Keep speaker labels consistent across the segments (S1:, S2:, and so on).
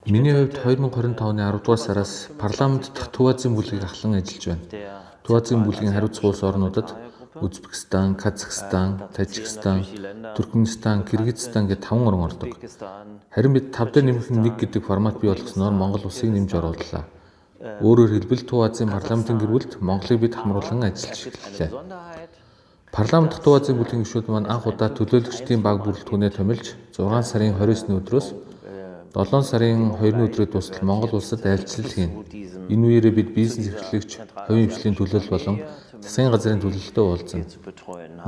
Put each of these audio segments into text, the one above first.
S1: Миний хувьд 2025 оны 10 дугаар сараас парламент дахь Төв Азийн бүлгийг ахлан ажиллаж байна. Төв Азийн бүлгийн хариуцах улс орнуудад Узбекистан, Казахстан, Тажикстан, Туркменистан, Киргизстан гэх 5 орн ордог. Харин бид 5 дээр нэмэх нь 1 гэдэг формат бий болгосноор Монгол улсыг нэмж орууллаа. Өөрөөр хэлбэл Төв Азийн парламентын гэр бүлд Монголыг бид хамруулан ажиллаж эхэллээ. Парламент дахь Төв Азийн бүлгийн гишүүд маань анх удаа төлөөлөгчдийн баг бүрэлдэхүүнээ томилж 6 сарын 29-ний өдрөөс 7 сарын 2-ны өдрийг дуустал Монгол улсад айлчлал хийнэ. Энэ үеэрээ бид бизнес эрхлэгч, хувийн хвшлийн төлөөлөл болон засгийн газрын төлөөлөлтөд уулзана.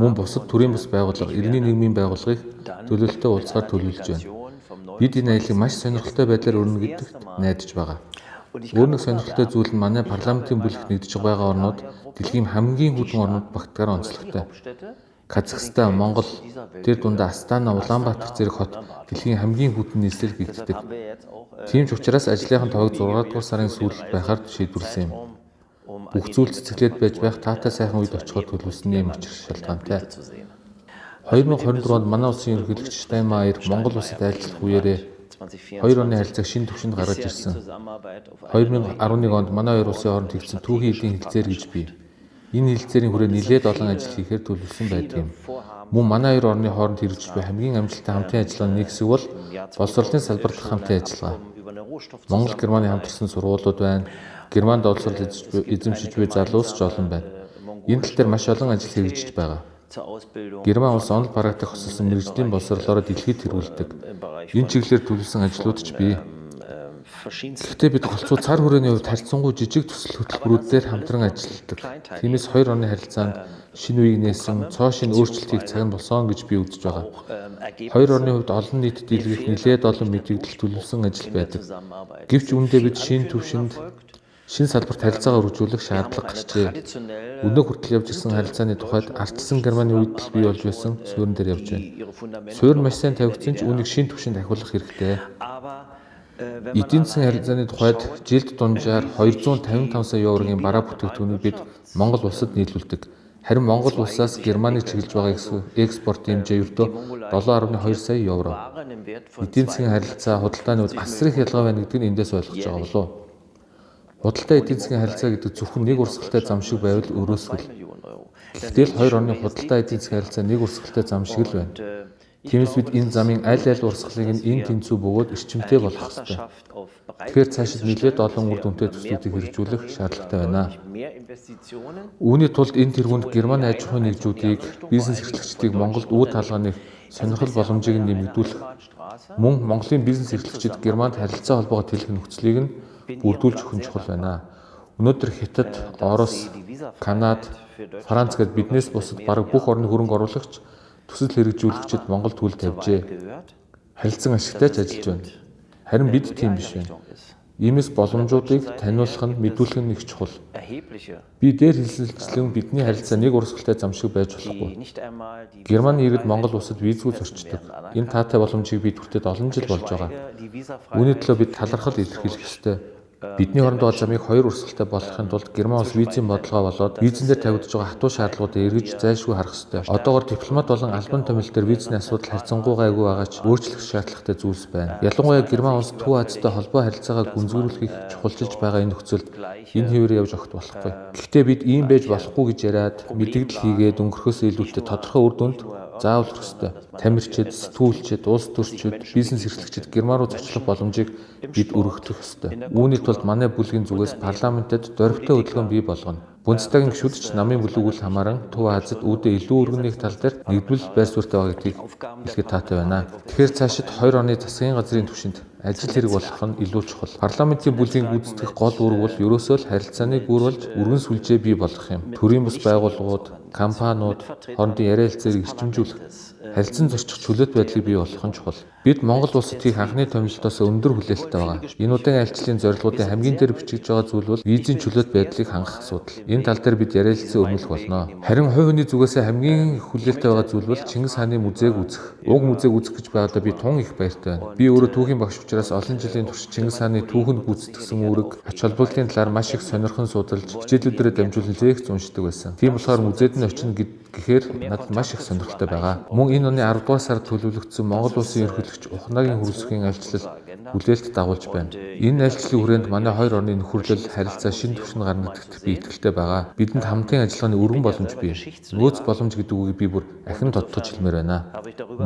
S1: Мөн бусад төрийн бас байгууллага, иргэний нийгмийн байгууллагыг төлөөлөлтөд уулзахаар төлөвлөж байна. Бид энэ аяллыг маш сонирхолтой байдлаар өрнө гэдэгт найдаж байгаа. Өөр нэг сонирхолтой зүйл нь манай парламентын бүлэгт нэгдэж байгаа орнууд дэлхийн хамгийн хүйтэн орнууд багтгаар онцлогтой. Казахстан, Монгол, тэр дундаа Астана, Улаанбаатар зэрэг хот дэлхийн хамгийн хүйтэн нийслэл гэгддэг. Тийм ч учраас ажлынхаа тоог 6 дугаар сарын сүүлд байхаар шийдвэрлэсэн юм. Бүх зүйл цэцэглээд байж байх таатай сайхан үед очихоор төлөвлөсөн юм учир шалтгаантай. 2024 онд манай улсын ерөнхийлөгч Штайнмайер Монгол улсад айлчлах үеэрээ хоёр орны харилцааг шинэ түвшинд гаргаж ирсэн. 2011 онд манай хоёр улсын хооронд хийгдсэн түүхийн эдийн хэлцээр гэж бий. Энэ хэлцээрийн хүрээнд нэлээд олон ажил хийхээр төлөвлөсөн байдаг юм. Мөн манай хоёр орны хооронд хэрэгжиж буй хамгийн амжилттай хамтын ажиллагааны нэг хэсэг бол боловсролын салбар дахь хамтын ажиллагаа. Монгол Германы хамтарсан сургуулиуд байна. Германд боловсрол эзэмшиж буй залуус ч олон байна. Энэ тал дээр маш олон ажил хэрэгжиж байгаа. Герман улс онол практик хосолсон мэргэжлийн боловсролоороо дэлхийд тэргүүлдэг. Энэ чиглэлээр төлөвлөсөн ажлууд ч бий. Гэхдээ бид голцоо цар хүрээний хувьд харьцангуй жижиг төсөл хөтөлбөрүүд дээр хамтран ажилладаг. Тиймээс хоёр орны харилцаанд шинэ үеийг нээсэн цоо шинэ өөрчлөлт хийх цаг нь болсон гэж би үзэж байгаа. Хоёр орны хувьд олон нийтэд илгээх нэлээд олон мэдэгдэл төлөвлөсөн ажил байдаг. Гэвч үүндээ бид шинэ түвшинд шинэ салбарт харилцаагаа өргөжүүлэх шаардлага гарчээ. Өнөө хүртэл явж ирсэн харилцааны тухайд ардчилсан Германы үед л бий болж байсан суурин дээр явж байна. Суурь маш сайн тавигдсан ч үүнийг шинэ түвшинд ахиулах хэрэгтэй. Эдийн засгийн харилцааны тухайд жилд дунджаар 255 сая еврогийн бараа бүтээгдэхүүнийг бид Монгол улсад нийлүүлдэг. Харин Монгол улсаас Германыг чиглэж байгаа экспортын хэмжээ ердөө 7.2 сая евро. Эдийн засгийн харилцаа худалдааны үед асар их ялгаа байна гэдгийг эндээс ойлгож байгаа болов уу? Худалдаа эдийн засгийн харилцаа гэдэг зөвхөн нэг урсгалтай зам шиг байвал өрөөсгөл. Гэхдээ л хоёр орны худалдаа эдийн засгийн харилцаа нэг урсгалтай зам шиг л байна. Тиймээс бид энэ замын аль аль урсгалыг нь эн тэнцүү бөгөөд эрчимтэй болгох ёстой. Тэгэхээр цаашид нэлээд олон үр дүнтэй төслүүдийг хэрэгжүүлэх шаардлагатай байна. Үүний тулд энэ тэргуунд Германы аж ахуйн нэгжүүдийг, бизнес эрхлэгчдийг Монголд үр талгааны сонирхол боломжийг нь нэмэгдүүлэх, мөн Монголын бизнес эрхлэгчид Германд харилцаа холбоогоо тэлэх нөхцөлийг нь бүрдүүлж өгөх нь чухал байна. Өнөөдөр Хятад, Орос, Канада, Франц гээд биднээс бусад бараг бүх орны хөрөнгө оруулагч төсөл хэрэгжүүлэгчид Монголд үл тавьжээ. Харилцан ашигтай ч ажиллаж байна. Харин бид тийм биш байна. Иймээс боломжуудыг таниулах нь, мэдүүлэх нь их чухал. Би дээр хэлсэнчлэн бидний харилцаа нэг урсгалтай зам шиг байж болохгүй. Германы иргэд Монгол улсад визгүй зорчдог. Энэ таатай боломжийг бид хүртээд олон жил болж байгаа. Үүний төлөө бид талархал илэрхийлэх ёстой. Бидний хооронд байгаа замыг хоёр урсгалтай болгохын тулд Герман улс визийн бодлогоо болоод визэн дээр тавигдаж байгаа хатуу шаардлагуудыг эргэж зайлшгүй харах ёстой. Одоогор дипломат болон албан томилол дээр визний асуудал харьцангуй гайгүй байгаа ч өөрчлөх шаардлагатай зүйлс байна. Ялангуяа Герман улс Төв Азитай холбоо харилцаагаа гүнзгийрүүлэхийг чухалчилж байгаа энэ нөхцөлд энэ хэвээр явж огт болохгүй. Гэхдээ бид ийм байж болохгүй гэж яриад мэдэгдэл хийгээд өнгөрөхөөс илүүтэй тодорхой үр дүнд заавал хүрэх ёстой. Тамирчид, сэтгүүлчид, улс төрчид, бизнес эрхлэгчид Герман руу зочлох боломжийг бид өргөдөх ёстой. Үүний тулд манай бүлгийн зүгээс парламентэд дорвитой хөдөлгөөн бий болгоно. Бундестагийн гишүүд ч намын бүлэг үл хамааран Төв Азид үүдээ илүү өргөнийх тал дээр нэгдмэл байр суурьтай байгаа гэдгийг хэлэхэд таатай байна. Тэгэхээр цаашид хоёр орны засгийн газрын түвшинд ажил хэрэг болох нь илүү чухал. Парламентын бүлгийн гүйцэтгэх гол үүрэг бол ерөөсөө л харилцааны гүр болж өргөн сүлжээ бий болгох юм. Төрийн бус байгууллагууд, компаниуд хоорондын яриа хэлцээрийг эрчимжүүлэх, харилцан зорчих чөлөөт байдлыг бий болгох нь чухал. Бид Монгол улсад хийх анхны томилолтоос өндөр хүлээлттэй байгаа. Энэ удаагийн айлчлалын зорилгоодын хамгийн дээр бичигдэж байгаа зүйл бол визийн чөлөөт байдлыг хангах асуудал. Энэ тал дээр бид яриалцсан өрнөлөх болно. Харин хувь хүний зүгээсээ хамгийн их хүлээлттэй байгаа зүйл бол Чингис хааны музейг үзэх. Уг музейг үзэх гэж байгаадаа би тун их баяртай байна. Би өөрөө түүхийн багш учраас олон жилийн турш Чингис хааны түүхэнд гүйцэтгэсэн үүрэг, ач холбогдлын талаар маш их сонирхон судалж, хичээлүүдээрээ дамжуулан лекц уншдаг байсан. Тийм болохоор музейд нь очино гэхээр надад маш их сонирхолтой байгаа. Мөн Энэ оны 10 дугаар сард төлөвлөгдсөн Монгол улсын ерөнхийлөгч Ухнаагийн хүрэлцэхийн айлчлал хүлээлт дагуулж байна. Энэ айлчлалын хүрээнд манай хоёр орны нөхөрлөл харилцаа шинэ түвшинд гарна гэдэгт би итгэлтэй байгаа. Бидэнд хамтын ажиллагааны өргөн боломж бий. Нөөц боломж гэдэг үгийг би бүр ахин тодтогч хэлмээр байна.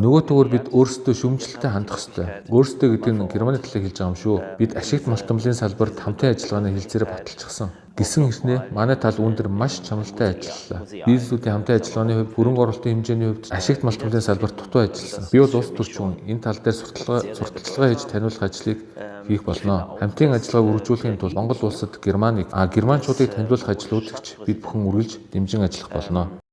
S1: Нөгөөтэйгүр бид өөрсдөө шүүмжлэлтэй хандах ёстой. Өөрсдөө гэдэг нь Германы талыг хэлж байгаа юм шүү. Бид ашигт малтамлын салбарт хамтын ажиллагааны хэлцээрээ баталчихсан. Гэсэн хэрнээ манай тал үүн дээр маш чаналтай ажиллалаа. Бизнесүүдийн хамтын ажиллагааны хувьд, хөрөнгө оруулалтын хэмжээний хувьд ашигт малтамлын салбарт дутуу ажилласан. Би бол улс төрч хүн. Энэ тал дээр сурталчилгаа хийж таниулах ажлыг хийх болно. Хамтын ажиллагааг үргэлжлүүлэхийн тулд Монгол улсад Германыг, германчуудыг танилцуулах ажлууд ч бид бүхэн үргэлж дэмжин ажиллах болно.